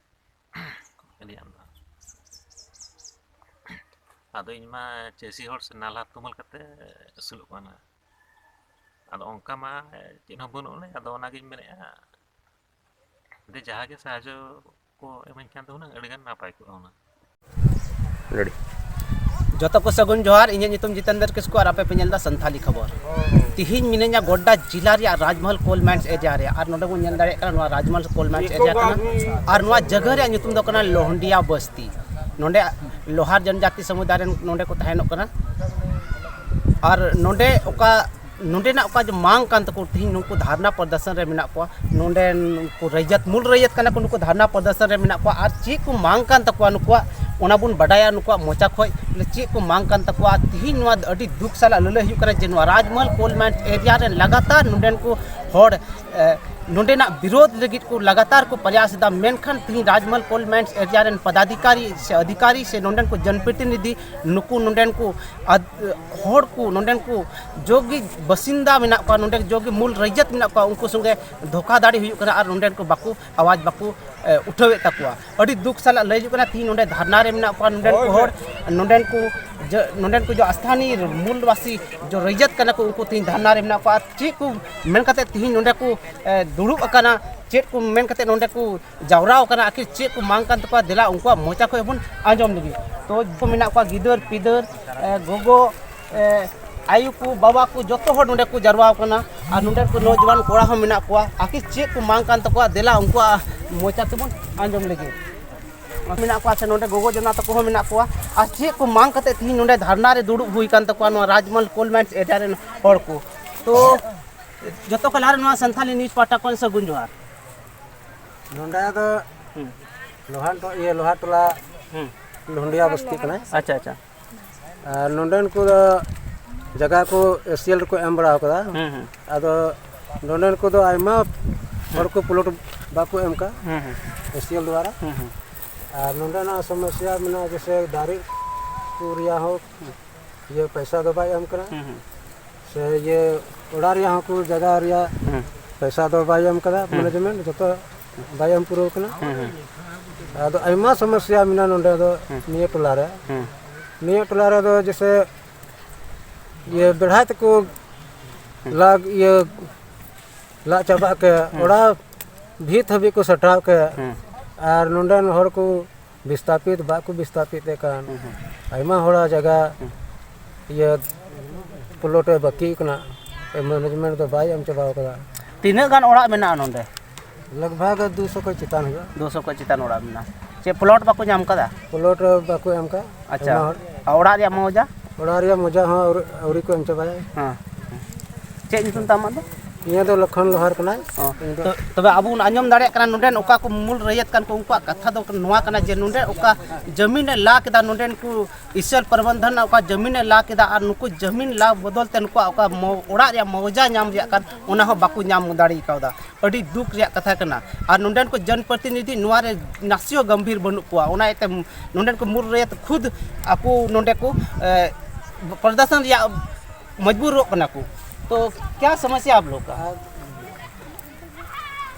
ᱟᱹᱞᱤᱧᱟᱜ ᱫᱚ᱾ ᱟᱫᱚ ᱤᱧ ᱢᱟ ᱪᱟᱹᱥᱤ ᱦᱚᱲ ᱥᱮ ᱱᱟᱞᱦᱟ ᱛᱩᱢᱟᱹᱞ ᱠᱟᱛᱮ ᱟᱹᱥᱩᱞᱚᱜ ᱠᱟᱱᱟ᱾ ᱟᱫᱚ ᱚᱱᱠᱟ ᱢᱟ ᱪᱮᱫ ᱦᱚᱸ ᱵᱟᱹᱱᱩᱜ ᱟᱹᱱᱤᱡ᱾ ᱟᱫᱚ ᱚᱱᱟᱜᱤᱧ ᱢᱮᱱᱮᱫᱼᱟ, ᱡᱩᱫᱤ ᱡᱟᱦᱟᱸ ᱜᱮ ᱥᱟᱦᱟᱡᱽᱡᱚ ᱠᱚ ᱮᱢᱟᱹᱧ ᱠᱷᱟᱱ ᱫᱚ ᱦᱩᱱᱟᱹᱝ ᱟᱹᱰᱤᱜᱟᱱ ᱱᱟᱯᱟᱭ ᱠᱚᱜᱼᱟ ᱦᱩᱱᱟᱹᱝ᱾ ᱨᱮᱰᱤ᱾ ᱡᱚᱛᱚ ᱠᱚ ᱥᱟᱹᱜᱩᱱ ᱡᱚᱦᱟᱨ᱾ ᱤᱧᱟᱹᱜ ᱧᱩᱛᱩᱢ ᱡᱤᱛᱮᱱᱫᱨ ᱠᱤᱥᱠᱩ ᱟᱨ ᱟᱯᱮ ᱯᱮ ᱧᱮᱞ ᱮᱫᱟ ᱥᱟᱱᱛᱷᱟᱞᱤ ᱠᱷᱚᱵᱚᱨ᱾ ᱛᱤᱦᱤᱧ ᱢᱤᱱᱟᱹᱧᱟ ᱜᱚᱰᱰᱟ ᱡᱤᱞᱟ ᱨᱮᱭᱟᱜ ᱨᱟᱡᱽᱢᱚᱦᱚᱞ ᱠᱳᱞ ᱢᱟᱭᱤᱱᱥ ᱮᱨᱤᱭᱟ ᱨᱮ, ᱟᱨ ᱱᱚᱰᱮ ᱵᱚᱱ ᱧᱮᱞ ᱫᱟᱲᱮᱭᱟᱜ ᱠᱟᱱᱟ ᱱᱚᱣᱟ ᱨᱟᱡᱽᱢᱚᱦᱚᱞ ᱠᱳᱞ ᱢᱟᱭᱤᱱᱥ ᱮᱨᱤᱭᱟ ᱠᱟᱱᱟ᱾ ᱟᱨ ᱱᱚᱣᱟ ᱡᱟᱭᱜᱟ ᱨᱮᱭᱟᱜ ᱧᱩᱛᱩᱢ ᱫᱚ ᱠᱟᱱᱟ ᱞᱳᱦᱱᱰᱤᱭᱟ ᱵᱚᱥᱛᱤ᱾ ᱱᱚᱰᱮ ᱞᱳᱦᱟᱨ ᱡᱚᱱᱡᱟᱛᱤ ᱥᱚᱢᱩᱫᱟᱭ ᱨᱮᱱ ᱱᱚᱰᱮ ᱠᱚ ᱛᱟᱦᱮᱱᱚᱜ ᱠᱟᱱᱟ᱾ ᱟᱨ ᱱᱚᱰᱮ ᱚᱠᱟ ᱱᱚᱰᱮᱱᱟᱜ ᱚᱠᱟ ᱡᱮ ᱢᱟᱝ ᱠᱟᱱ ᱛᱟᱠᱚ, ᱛᱤᱦᱤᱧ ᱱᱩᱠᱩ ᱫᱷᱟᱨᱱᱟ ᱯᱨᱚᱫᱚᱨᱥᱚᱱ ᱨᱮ ᱢᱮᱱᱟᱜ ᱠᱚᱣᱟ᱾ ᱱᱚᱰᱮ ᱱᱩᱠᱩ ᱨᱟᱹᱭᱡᱟᱹᱛ, ᱢᱩᱞ ᱨᱟᱹᱭᱡᱟᱹᱛ ᱠᱟᱱᱟ ᱠᱚ, ᱱᱩᱠᱩ ᱫᱷᱟᱨᱱᱟ ᱯᱨᱚᱫᱚᱨᱥᱚᱱ ᱨᱮ ᱢᱮᱱᱟᱜ ᱠᱚᱣᱟ᱾ ᱟᱨ ᱪᱮᱫ ᱠᱚ ᱢᱟᱝ ᱠᱟᱱ ᱛᱟᱠᱚᱣᱟ ᱱᱩᱠᱩᱣᱟᱜ, ᱚᱱᱟ ᱵᱚᱱ ᱵᱟᱰᱟᱭᱟ ᱱᱩᱠᱩᱣᱟᱜ ᱢᱚᱪᱟ ᱠᱷᱚᱡ, ᱵᱚᱞᱮ ᱪᱮᱫ ᱠᱚ ᱢᱟᱝ ᱠᱟᱱ ᱛᱟᱠᱚᱣᱟ᱾ ᱛᱤᱦᱤᱧ ᱱᱚᱣᱟ ᱟᱹᱰᱤ ᱫᱩᱠ ᱥᱟᱞᱟᱜ ᱞᱟᱹᱞᱟᱹᱭ ᱦᱩᱭᱩᱜ ᱠᱟᱱᱟ ᱡᱮ ᱱᱚᱣᱟ ᱨᱟᱡᱽᱢᱚᱦᱚᱞ ᱠᱳᱞ ᱢᱟᱭᱤᱱᱥ ᱮᱨᱤᱭᱟ ᱨᱮᱱ ᱞᱟᱜᱟᱛᱟᱨ ᱱᱚᱰᱮᱱ ᱠᱚ ᱦᱚᱲ, ᱮ, ᱱᱚᱰᱮᱱᱟᱜ ᱵᱤᱨᱳᱫᱷ ᱞᱟᱹᱜᱤᱫ ᱠᱚ ᱞᱟᱜᱟᱛᱟᱨ ᱠᱚ ᱯᱨᱚᱭᱟᱥ ᱮᱫᱟ, ᱢᱮᱱᱠᱷᱟᱱ ᱛᱤᱦᱤᱧ ᱨᱟᱡᱽᱢᱚᱦᱚᱞ ᱠᱳᱞ ᱢᱟᱭᱤᱱᱥ ᱮᱨᱤᱭᱟ ᱨᱮᱱ ᱯᱚᱫᱟᱫᱷᱤᱠᱟᱨᱤ ᱥᱮ ᱚᱫᱷᱤᱠᱟᱨᱤ ᱥᱮ ᱱᱚᱰᱮᱱ ᱠᱚ ᱡᱚᱱᱯᱨᱚᱛᱤᱱᱤᱫᱷᱤ, ᱱᱩᱠᱩ ᱱᱚᱰᱮᱱ ᱠᱚ ᱟᱫ-, ᱦᱚᱲ ᱠᱚ, ᱱᱚᱰᱮᱱ ᱠᱚ ᱡᱚᱜᱮ ᱵᱟᱥᱤᱱᱫᱟ ᱢᱮᱱᱟᱜ ᱠᱚᱣᱟ, ᱱᱚᱰᱮ ᱡᱚᱜᱮ ᱢᱩᱞ ᱨᱟᱹᱭᱡᱟᱹᱛ ᱢᱮᱱᱟᱜ ᱠᱚᱣᱟ, ᱩᱱᱠᱩ ᱥᱚᱸᱜᱮ ᱫᱷᱳᱠᱟᱫᱷᱟᱲᱤ ᱦᱩᱭᱩᱜ ᱠᱟᱱᱟ ᱟᱨ ᱱᱚᱰᱮᱱ ᱠᱚ ᱵᱟᱠᱚ ᱟᱣᱟᱡᱽ ᱵᱟᱠᱚ, ᱮ, ᱩᱴᱷᱟᱹᱣᱮᱫ ᱛᱟᱠᱚᱣᱟ᱾ ᱟᱹᱰᱤ ᱫᱩᱠ ᱥᱟᱞᱟᱜ ᱞᱟᱹᱭ ᱦᱩᱭᱩᱜ ᱠᱟᱱᱟ, ᱛᱤᱦᱤᱧ ᱱᱚᱰᱮ ᱫᱷᱟᱨᱱᱟ ᱨᱮ ᱢᱮᱱᱟᱜ ᱠᱚᱣᱟ ᱱᱚᱰᱮᱱ ᱠᱚ ᱦᱚᱲ, ᱱᱚᱰᱮᱱ ᱠᱚ ᱡᱮ, ᱱᱚᱰᱮᱱ ᱠᱚ ᱡᱮ ᱥᱛᱷᱟᱱᱤᱭ ᱢᱩᱞᱵᱟᱥᱤ ᱡᱮ ᱨᱟᱹᱭᱡᱟᱹᱛ ᱠᱟᱱᱟ ᱠᱚ, ᱩᱱᱠᱩ ᱛᱤᱦᱤᱧ ᱫᱷᱟᱨᱱᱟ ᱨᱮ ᱢᱮᱱᱟᱜ ᱠᱚᱣᱟ᱾ ᱟᱨ ᱪᱮᱫ ᱠᱚ ᱢᱮᱱ ᱠᱟᱛᱮ ᱛᱤᱦᱤᱧ ᱱᱚᱰᱮ ᱠᱚ, ᱮ, ᱫᱩᱲᱩᱵ ᱟᱠᱟᱱᱟ, ᱪᱮᱫ ᱠᱚ ᱢᱮᱱ ᱠᱟᱛᱮ ᱱᱚᱰᱮ ᱠᱚ ᱡᱟᱣᱨᱟ ᱟᱠᱟᱱᱟ, ᱟᱹᱠᱷᱤᱨ ᱪᱮᱫ ᱠᱚ ᱢᱟᱝ ᱠᱟᱱ ᱛᱟᱠᱚᱣᱟ, ᱫᱮᱞᱟ ᱩᱱᱠᱩᱣᱟᱜ ᱢᱚᱪᱟ ᱠᱷᱚᱱ ᱵᱚᱱ ᱟᱸᱡᱚᱢ ᱞᱮᱜᱮ᱾ ᱛᱚ, ᱡᱚᱛᱚ ᱢᱮᱱᱟᱜ ᱠᱚᱣᱟ, ᱜᱤᱫᱟᱹᱨ ᱯᱤᱫᱟᱹᱨ, ᱮ, ᱜᱚᱜᱚ, ᱮ, ᱟᱭᱳ ᱠᱚ, ᱵᱟᱵᱟ ᱠᱚ, ᱡᱚᱛᱚ ᱦᱚᱲ ᱱᱚᱰᱮ ᱠᱚ ᱡᱟᱨᱣᱟ ᱟᱠᱟᱱᱟ᱾ ᱟᱨ ᱱᱚᱰᱮ ᱠᱚ ᱱᱚᱡᱣᱟᱱ ᱠᱚᱲᱟ ᱦᱚᱸ ᱢᱮᱱᱟᱜ ᱠᱚᱣᱟ, ᱟᱹᱠᱷᱤᱨ ᱪᱮᱫ ᱠᱚ ᱢᱟᱝ ᱠᱟᱱ ᱛᱟᱠᱚᱣᱟ, ᱫᱮᱞᱟ ᱩᱱᱠᱩᱣᱟᱜ ᱢᱚᱪᱟ ᱛᱮᱵᱚᱱ ᱟᱸᱡᱚᱢ ᱞᱮᱜᱮ᱾ ᱢᱮᱱᱟᱜ ᱠᱚᱣᱟ ᱥᱮ ᱱᱚᱰᱮ ᱜᱚᱜᱚ ᱡᱚᱱᱟ ᱛᱟᱠᱚ ᱦᱚᱸ ᱢᱮᱱᱟᱜ ᱠᱚᱣᱟ, ᱟᱨ ᱪᱮᱫ ᱠᱚ ᱢᱟᱝ ᱠᱟᱛᱮ ᱛᱤᱦᱤᱧ ᱱᱚᱰᱮ ᱫᱷᱟᱨᱱᱟ ᱨᱮ ᱫᱩᱲᱩᱵ ᱦᱩᱭ ᱠᱟᱱ ᱛᱟᱠᱚᱣᱟ ᱱᱚᱣᱟ ᱨᱟᱡᱽᱢᱚᱦᱚᱞ ᱠᱳᱞ ᱢᱟᱭᱤᱱᱥ ᱮᱨᱤᱭᱟ ᱨᱮᱱ ᱦᱚᱲ ᱠᱚ᱾ ᱛᱚ, ᱡᱚᱛᱚ ᱠᱷᱚᱱ ᱞᱟᱦᱟ ᱨᱮ ᱱᱚᱣᱟ ᱥᱟᱱᱛᱷᱟᱞᱤ ᱱᱤᱭᱩᱡᱽ ᱯᱟᱦᱴᱟ ᱠᱷᱚᱱ ᱥᱟᱹᱜᱩᱱ ᱡᱚᱦᱟᱨ᱾ ᱱᱚᱰᱮ ᱫᱚ ᱦᱩᱸ᱾ ᱞᱳᱦᱟ ᱴᱚ-, ᱤᱭᱟᱹ, ᱞᱳᱦᱟ ᱴᱚᱞᱟ ᱦᱩᱸ᱾ ᱞᱩᱦᱩᱸᱰᱤᱭᱟ ᱵᱚᱥᱛᱤ ᱠᱟᱱᱟ᱾ ᱟᱪᱪᱷᱟ, ᱟᱪᱪᱷᱟ᱾ ᱟᱨ ᱱᱚᱰᱮᱱ ᱠᱚ ᱫᱚ ᱡᱟᱭᱜᱟ ᱠᱚ ᱮᱥᱤᱭᱮᱞ ᱨᱮᱠᱚ ᱮᱢ ᱵᱟᱲᱟ ᱟᱠᱟᱫᱟ᱾ ᱦᱩᱸ, ᱦᱩᱸ᱾ ᱟᱫᱚ ᱱᱚᱰᱮᱱ ᱠᱚᱫᱚ ᱟᱭᱢᱟ ᱦᱚᱲ ᱠᱚ ᱯᱞᱚᱴ ᱵᱟᱠᱚ ᱮᱢ ᱠᱟᱜ ᱦᱩᱸ, ᱦᱩᱸ᱾ ᱮᱥᱤᱭᱮᱞ ᱫᱣᱟᱨᱟ᱾ ᱦᱩᱸ, ᱦᱩᱸ᱾ ᱟᱨ ᱱᱚᱰᱮᱱᱟᱜ ᱥᱚᱢᱚᱥᱥᱟ ᱢᱮᱱᱟᱜᱼᱟ, ᱡᱮᱭᱥᱮ ᱫᱟᱨᱮ ᱠᱚ ᱨᱮᱭᱟᱜ ᱦᱚᱸ ᱤᱭᱟᱹ ᱯᱚᱭᱥᱟ ᱫᱚ ᱵᱟᱭ ᱮᱢ ᱠᱟᱱᱟ᱾ ᱦᱩᱸ, ᱦᱩᱸ᱾ ᱥᱮ ᱤᱭᱟᱹ ᱚᱲᱟᱜ ᱨᱮᱭᱟᱜ ᱦᱚᱸ ᱠᱚ ᱡᱟᱭᱜᱟ ᱨᱮᱭᱟᱜ ᱦᱩᱸ᱾ ᱯᱚᱭᱥᱟ ᱫᱚ ᱵᱟᱭ ᱮᱢ ᱠᱟᱫᱟ, ᱦᱩᱸ᱾ ᱢᱮᱱᱮᱡᱢᱮᱱᱴ ᱡᱚᱛᱚ ᱵᱟᱭ ᱮᱢ ᱯᱩᱨᱟᱹᱣ ᱠᱟᱱᱟ᱾ ᱦᱩᱸ, ᱦᱩᱸ᱾ ᱟᱫᱚ ᱟᱭᱢᱟ ᱥᱚᱢᱚᱥᱥᱟ ᱢᱮᱱᱟᱜᱼᱟ ᱱᱚᱰᱮ ᱫᱚ, ᱦᱩᱸ᱾ ᱱᱤᱭᱟᱹ ᱴᱚᱞᱟ ᱨᱮ᱾ ᱦᱩᱸ᱾ ᱱᱤᱭᱟᱹ ᱴᱚᱞᱟ ᱨᱮᱫᱚ ᱡᱮᱭᱥᱮ ᱤᱭᱟᱹ ᱵᱮᱲᱦᱟᱭ ᱛᱮᱠᱚ ᱦᱩᱸ᱾ ᱞᱟᱜ ᱤᱭᱟᱹ ᱞᱟᱜ ᱪᱟᱵᱟᱜ ᱠᱮ, ᱦᱩᱸ᱾ ᱚᱲᱟᱜ ᱵᱷᱤᱛ ᱦᱟᱹᱵᱤᱡ ᱠᱚ ᱥᱟᱴᱟᱣ ᱠᱮ, ᱦᱩᱸ᱾ ᱟᱨ ᱱᱚᱰᱮᱱ ᱦᱚᱲ ᱠᱚ ᱵᱤᱥᱛᱷᱟᱯᱤᱛ ᱵᱟᱠᱚ ᱵᱤᱥᱛᱷᱟᱯᱤᱛ ᱮᱫ ᱠᱟᱱ᱾ ᱦᱩᱸ, ᱦᱩᱸ᱾ ᱟᱭᱢᱟ ᱦᱚᱲᱟᱜ ᱡᱟᱭᱜᱟ ᱦᱩᱸ᱾ ᱤᱭᱟᱹ ᱯᱞᱚᱴ ᱮ ᱵᱟᱹᱠᱤ ᱠᱟᱱᱟ, ᱢᱮᱱᱮᱡᱢᱮᱱᱴ ᱫᱚ ᱵᱟᱭ ᱮᱢ ᱪᱟᱵᱟᱣ ᱠᱟᱫᱟ᱾ ᱛᱤᱱᱟᱹᱜ ᱜᱟᱱ ᱚᱲᱟᱜ ᱢᱮᱱᱟᱜᱼᱟ ᱱᱚᱰᱮ? ᱞᱟᱜᱽ ᱵᱷᱟᱜᱽ ᱫᱩᱥᱚ ᱠᱷᱚᱱ ᱪᱮᱛᱟᱱ ᱦᱩᱭᱩᱜᱼᱟ᱾ ᱫᱩᱥᱚ ᱠᱷᱚᱱ ᱪᱮᱛᱟᱱ ᱚᱲᱟᱜ ᱢᱮᱱᱟᱜᱼᱟ᱾ ᱪᱮᱫ ᱯᱞᱚᱴ ᱵᱟᱠᱚ ᱧᱟᱢ ᱠᱟᱫᱟ? ᱯᱞᱚᱴ ᱵᱟᱠᱚ ᱮᱢ ᱠᱟᱫ᱾ ᱟᱪᱪᱷᱟ᱾ ᱟᱭᱢᱟ ᱦᱚᱲ᱾ ᱟᱨ ᱚᱲᱟᱜ ᱨᱮᱭᱟᱜ ᱢᱩᱣᱟᱡᱟ? ᱚᱲᱟᱜ ᱨᱮᱭᱟᱜ ᱢᱩᱣᱟᱡᱟ ᱦᱚᱸ ᱟᱹᱣᱨᱤ, ᱟᱹᱣᱨᱤ ᱠᱚ ᱮᱢ ᱪᱟᱵᱟᱭᱟ᱾ ᱦᱮᱸ᱾ ᱪᱮᱫ ᱧᱩᱛᱩᱢ ᱛᱟᱢ ᱟᱢᱟᱜ ᱫᱚ? ᱤᱧᱟᱹᱜ ᱫᱚ ᱞᱚᱠᱷᱚᱱ ᱞᱳᱦᱟᱨ ᱠᱟᱱᱟᱭ᱾ ᱚ, ᱤᱧ ᱫᱚ ᱛᱚ, ᱛᱚᱵᱮ ᱟᱵᱚ ᱵᱚᱱ ᱟᱸᱡᱚᱢ ᱫᱟᱲᱮᱭᱟᱜ ᱠᱟᱱᱟ, ᱱᱚᱰᱮᱱ ᱚᱠᱟ ᱠᱚ ᱢᱩᱞ ᱨᱟᱹᱭᱟᱹᱛ ᱠᱟᱱ ᱠᱚ, ᱩᱱᱠᱩᱣᱟᱜ ᱠᱟᱛᱷᱟ ᱫᱚ ᱱᱚᱣᱟ ᱠᱟᱱᱟ ᱡᱮ ᱱᱚᱰᱮ ᱚᱠᱟ ᱡᱟᱹᱢᱤᱱ ᱮ ᱞᱟ ᱠᱮᱫᱟ, ᱱᱚᱰᱮᱱ ᱠᱚ ᱤᱥᱚᱞ ᱯᱨᱚᱵᱚᱱᱫᱷᱚᱱ ᱚᱠᱟ ᱡᱟᱹᱢᱤᱱ ᱮ ᱞᱟ ᱠᱮᱫᱟ ᱟᱨ ᱱᱩᱠᱩ ᱡᱟᱹᱢᱤᱱ ᱞᱟ ᱵᱚᱫᱚᱞ ᱛᱮ ᱱᱩᱠᱩᱣᱟᱜ ᱚᱠᱟ ᱢᱚ-, ᱚᱲᱟᱜ ᱨᱮᱭᱟᱜ ᱢᱩᱣᱟᱡᱟ ᱧᱟᱢ ᱨᱮᱭᱟᱜ ᱠᱟᱱ, ᱚᱱᱟ ᱦᱚᱸ ᱵᱟᱠᱚ ᱧᱟᱢ ᱫᱟᱲᱮ ᱠᱟᱣᱫᱟ᱾ ᱟᱹᱰᱤ ᱫᱩᱠ ᱨᱮᱭᱟᱜ ᱠᱟᱛᱷᱟ ᱠᱟᱱᱟ᱾ ᱟᱨ ᱱᱚᱰᱮᱱ ᱠᱚ ᱡᱚᱱᱯᱨᱚᱛᱤᱱᱤᱫᱷᱤ ᱱᱚᱣᱟ ᱨᱮ ᱱᱟᱥᱮ ᱦᱚᱸ ᱜᱚᱢᱵᱷᱤᱨ ᱵᱟᱹᱱᱩᱜ ᱠᱚᱣᱟ, ᱚᱱᱟ ᱤᱭᱟᱹᱛᱮ ᱱᱚᱰᱮᱱ ᱠᱚ ᱢᱩᱞ ᱨᱟᱹᱭᱟᱹᱛ ᱠᱷᱩᱫ ᱟᱠᱚ ᱱᱚᱰᱮ ᱠᱚ, ᱮ, ᱯᱨᱚᱫᱚᱨᱥᱚᱱ ᱨᱮᱭᱟᱜ ᱢᱚᱡᱽᱵᱩᱨᱚᱜ ᱠᱟᱱᱟ ᱠᱚ᱾ तो क्या समस्या आप लोग का?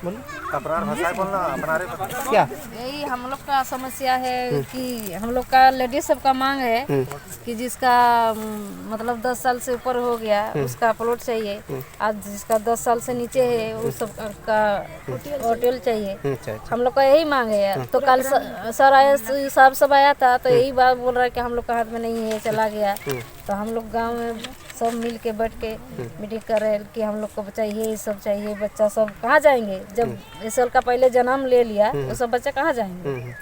बोलो। अपना भाषा बोलना, अपना रे। क्या? यही हम लोग का समस्या है हम्म। कि हम लोग का लेडीज सब का मांग है हम्म। कि जिसका, उम, मतलब दस साल से ऊपर हो गया, हम्म। उसका प्लॉट चाहिए। हम्म। आज जिसका दस साल से नीचे है, उस सब का हम्म। होटल चाहिए। हम्म, अच्छा, अच्छा। हम लोग का यही मांग है। हम्म। तो कल स-, सर आए, स-, साहब सब आया था, तो हम्म। यही बात बोल रहा है कि हम लोग का हाथ में नहीं है, चला गया। हम्म। तो हम लोग गांव में सब मिल के बैठ के हम्म। मीटिंग कर रहे हैं कि हम लोग को चाहिए, ये सब चाहिए, बच्चा सब कहाँ जाएंगे? जब हम्म। इस साल का पहले जन्म ले लिया, हम्म। वो सब बच्चा कहाँ जाएंगे? हम्म, हम्म।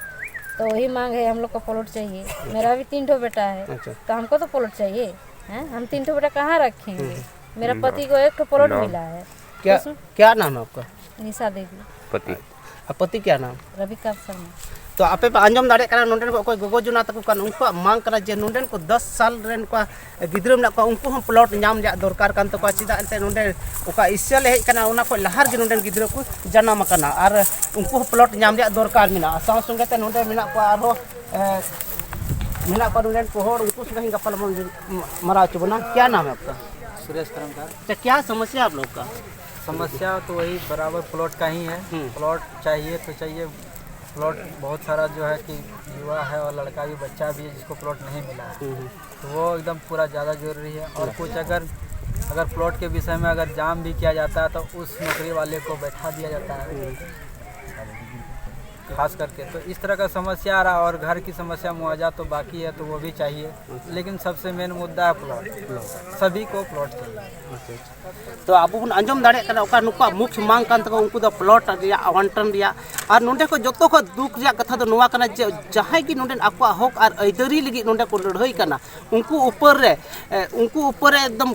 तो वही मांग है, हम लोग को प्लॉट चाहिए। मेरा भी तीन ठो बेटा है, अच्छा। तो हमको तो प्लॉट चाहिए, हैं? हम तीन ठो बेटा कहाँ रखेंगे? हम्म। मेरा हम्म। पति को एक ठो प्लॉट नाम? मिला है। क्या, उसमें क्या नाम है आपका? निशा देवी। पति? ᱟᱨ ᱯᱟᱹᱛᱤ ᱠᱮᱭᱟ ᱱᱟᱢ? ᱨᱚᱵᱤᱠᱟ ᱥᱚᱨᱢᱟ᱾ ᱛᱚ, ᱟᱯᱮ ᱯᱮ ᱟᱸᱡᱚᱢ ᱫᱟᱲᱮᱭᱟᱜ ᱠᱟᱱᱟ, ᱱᱚᱸᱰᱮᱱ ᱠᱚ ᱚᱠᱚᱭ ᱜᱚᱜᱚ ᱡᱚᱱᱟ ᱛᱟᱠᱚ ᱠᱟᱱ, ᱩᱱᱠᱩᱣᱟᱜ ᱢᱟᱝ ᱠᱟᱱᱟ ᱡᱮ ᱱᱚᱸᱰᱮᱱ ᱠᱚ ᱫᱚᱥ ᱥᱟᱞ ᱨᱮᱱ ᱠᱚ ᱜᱤᱫᱽᱨᱟᱹ ᱢᱮᱱᱟᱜ ᱠᱚᱣᱟ, ᱩᱱᱠᱩ ᱦᱚᱸ ᱯᱞᱚᱴ ᱧᱟᱢ ᱨᱮᱭᱟᱜ ᱫᱚᱨᱠᱟᱨ ᱠᱟᱱ ᱛᱟᱠᱚᱣᱟ᱾ ᱪᱮᱫᱟᱜ ᱮᱱᱛᱮ ᱱᱚᱸᱰᱮ ᱚᱠᱟ ᱤᱥᱨᱟᱭᱮᱞ ᱦᱮᱡ ᱠᱟᱱᱟ, ᱚᱱᱟ ᱠᱷᱚᱱ ᱞᱟᱦᱟ ᱨᱮᱜᱮ ᱱᱚᱸᱰᱮᱱ ᱜᱤᱫᱽᱨᱟᱹ ᱠᱚ ᱡᱟᱱᱟᱢ ᱟᱠᱟᱱᱟ, ᱟᱨ ᱩᱱᱠᱩ ᱦᱚᱸ ᱯᱞᱚᱴ ᱧᱟᱢ ᱨᱮᱭᱟᱜ ᱫᱚᱨᱠᱟᱨ ᱢᱮᱱᱟᱜᱼᱟ᱾ ᱥᱟᱶ ᱥᱚᱸᱜᱮ ᱛᱮ ᱱᱚᱸᱰᱮ ᱢᱮᱱᱟᱜ ᱠᱚᱣᱟ ᱟᱨᱦᱚᱸ, ᱮ, ᱢᱮᱱᱟᱜ ᱠᱚᱣᱟ ᱱᱚᱸᱰᱮᱱ ᱠᱚ ᱦᱚᱲ, ᱩᱱᱠᱩ ᱥᱚᱸᱜᱮ ᱦᱚᱸᱧ ᱜᱟᱯᱟᱞ ᱢᱟᱨᱟᱣ ᱦᱚᱪᱚ ᱵᱚᱱᱟ᱾ क्या नाम है आपका? सुरेश करमकार। अच्छा, क्या समस्या आप लोग का? समस्या तो वही बराबर प्लॉट का ही है। हम्म। प्लॉट चाहिए तो चाहिए, प्लॉट बहुत सारा जो है कि युवा है और लड़का भी, बच्चा भी है जिसको प्लॉट नहीं मिला है। हम्म, हम्म। तो वो एकदम पूरा ज़्यादा ज़रूरी है। और कुछ अगर, अगर प्लॉट के विषय में अगर जाम भी किया जाता है तो उस नौकरी वाले को बैठा दिया जाता है। हम्म। खास करके। तो इस तरह का समस्या आ रहा है, और घर की समस्या, मुआवजा तो बाकी है, तो वो भी चाहिए, लेकिन सबसे मेन मुद्दा है प्लॉट। प्लॉट। सभी को प्लॉट चाहिए। अच्छा, अच्छा। ᱛᱚ, ᱟᱵᱚ ᱵᱚᱱ ᱟᱸᱡᱚᱢ ᱫᱟᱲᱮᱭᱟᱜ ᱠᱟᱱᱟ, ᱚᱠᱟ ᱱᱩᱠᱩᱣᱟᱜ ᱢᱩᱠᱷᱭᱚ ᱢᱟᱝ ᱠᱟᱱ ᱛᱟᱠᱚᱣᱟ, ᱩᱱᱠᱩ ᱫᱚ ᱯᱞᱚᱴ ᱨᱮᱭᱟᱜ, ᱟᱣᱟᱱᱴᱚᱱ ᱨᱮᱭᱟᱜ᱾ ᱟᱨ ᱱᱚᱰᱮ ᱠᱚ ᱡᱚᱛᱚ ᱠᱷᱚᱱ ᱫᱩᱠ ᱨᱮᱭᱟᱜ ᱠᱟᱛᱷᱟ ᱫᱚ ᱱᱚᱣᱟ ᱠᱟᱱᱟ ᱡᱮ, ᱡᱟᱦᱟᱸᱭ ᱜᱮ ᱱᱚᱰᱮᱱ ᱟᱠᱚᱣᱟᱜ ᱦᱚᱠ ᱟᱨ ᱟᱹᱭᱫᱟᱹᱨᱤ ᱞᱟᱹᱜᱤᱫ ᱱᱚᱰᱮ ᱠᱚ ᱞᱟᱹᱲᱦᱟᱹᱭ ᱠᱟᱱᱟ, ᱩᱱᱠᱩ ᱩᱯᱚᱨ ᱨᱮ, ᱮ, ᱩᱱᱠᱩ ᱩᱯᱚᱨ ᱨᱮ ᱮᱠᱫᱚᱢ,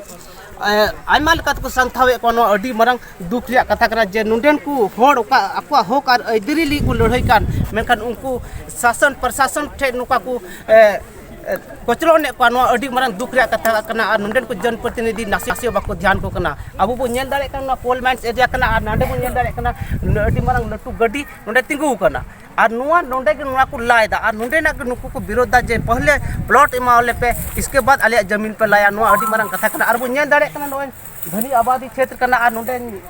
ᱮ, ᱟᱭᱢᱟ ᱞᱮᱠᱟ ᱛᱮᱠᱚ ᱥᱟᱱᱛᱷᱟᱣᱮᱫ ᱠᱚᱣᱟ᱾ ᱱᱚᱣᱟ ᱟᱹᱰᱤ ᱢᱟᱨᱟᱝ ᱫᱩᱠ ᱨᱮᱭᱟᱜ ᱠᱟᱛᱷᱟ ᱠᱟᱱᱟ ᱡᱮ, ᱱᱚᱰᱮᱱ ᱠᱚ ᱦᱚᱲ ᱚᱠᱟ ᱟᱠᱚᱣᱟᱜ ᱦᱚᱠ ᱟᱨ ᱟᱹᱭᱫᱟᱹᱨᱤ ᱞᱟᱹᱜᱤᱫ ᱠᱚ ᱞᱟᱹᱲᱦᱟᱹᱭ ᱠᱟᱱ, ᱢᱮᱱᱠᱷᱟᱱ ᱩᱱᱠᱩ ᱥᱟᱥᱚᱱ ᱯᱨᱚᱥᱟᱥᱚᱱ ᱴᱷᱮᱱ ᱱᱚᱝᱠᱟ ᱠᱚ, ᱮ, ᱮ, ᱠᱚᱪᱞᱚᱱᱮᱫ ᱠᱚᱣᱟ᱾ ᱱᱚᱣᱟ ᱟᱹᱰᱤ ᱢᱟᱨᱟᱝ ᱫᱩᱠ ᱨᱮᱭᱟᱜ ᱠᱟᱛᱷᱟ ᱠᱟᱱᱟ᱾ ᱟᱨ ᱱᱚᱰᱮᱱ ᱠᱚ ᱡᱚᱱᱯᱨᱚᱛᱤᱱᱤᱫᱷᱤ ᱱᱟᱥᱮ ᱦᱚᱸ ᱵᱟᱠᱚ ᱫᱷᱮᱭᱟᱱ ᱠᱚ ᱠᱟᱱᱟ᱾ ᱟᱵᱚ ᱵᱚᱱ ᱧᱮᱞ ᱫᱟᱲᱮᱭᱟᱜ ᱠᱟᱱᱟ, ᱱᱚᱣᱟ ᱠᱳᱞ ᱢᱟᱭᱤᱱᱥ ᱮᱨᱤᱭᱟ ᱠᱟᱱᱟ, ᱟᱨ ᱱᱚᱰᱮ ᱵᱚᱱ ᱧᱮᱞ ᱫᱟᱲᱮᱭᱟᱜ ᱠᱟᱱᱟ, ᱟᱹᱰᱤ ᱢᱟᱨᱟᱝ ᱞᱟᱹᱴᱩ ᱜᱟᱹᱰᱤ ᱱᱚᱰᱮ ᱛᱤᱸᱜᱩ ᱟᱠᱟᱱᱟ᱾ ᱟᱨ ᱱᱚᱣᱟ ᱱᱚᱰᱮ ᱜᱮ ᱱᱚᱣᱟ ᱠᱚ ᱞᱟᱭ ᱮᱫᱟ, ᱟᱨ ᱱᱚᱰᱮᱱᱟᱜ ᱜᱮ ᱱᱩᱠᱩ ᱠᱚ ᱵᱤᱨᱳᱫᱷ ᱮᱫᱟ ᱡᱮ, ᱯᱟᱦᱞᱮ ᱯᱞᱚᱴ ᱮᱢᱟᱣᱟᱞᱮ ᱯᱮ, ᱤᱥᱠᱮ ᱵᱟᱫᱽ ᱟᱞᱮᱭᱟᱜ ᱡᱟᱢᱤᱱ ᱯᱮ ᱞᱟᱭᱟ᱾ ᱱᱚᱣᱟ ᱟᱹᱰᱤ ᱢᱟᱨᱟᱝ ᱠᱟᱛᱷᱟ ᱠᱟᱱᱟ᱾ ᱟᱨ ᱵᱚᱱ ᱧᱮᱞ ᱫᱟᱲᱮᱭᱟᱜ ᱠᱟᱱᱟ, ᱱᱚᱜᱼᱚᱭ ᱜᱷᱟᱱᱤ ᱟᱵᱟᱫᱤ ᱠᱷᱮᱛᱨᱚ ᱠᱟᱱᱟ, ᱟᱨ ᱱᱚᱰᱮ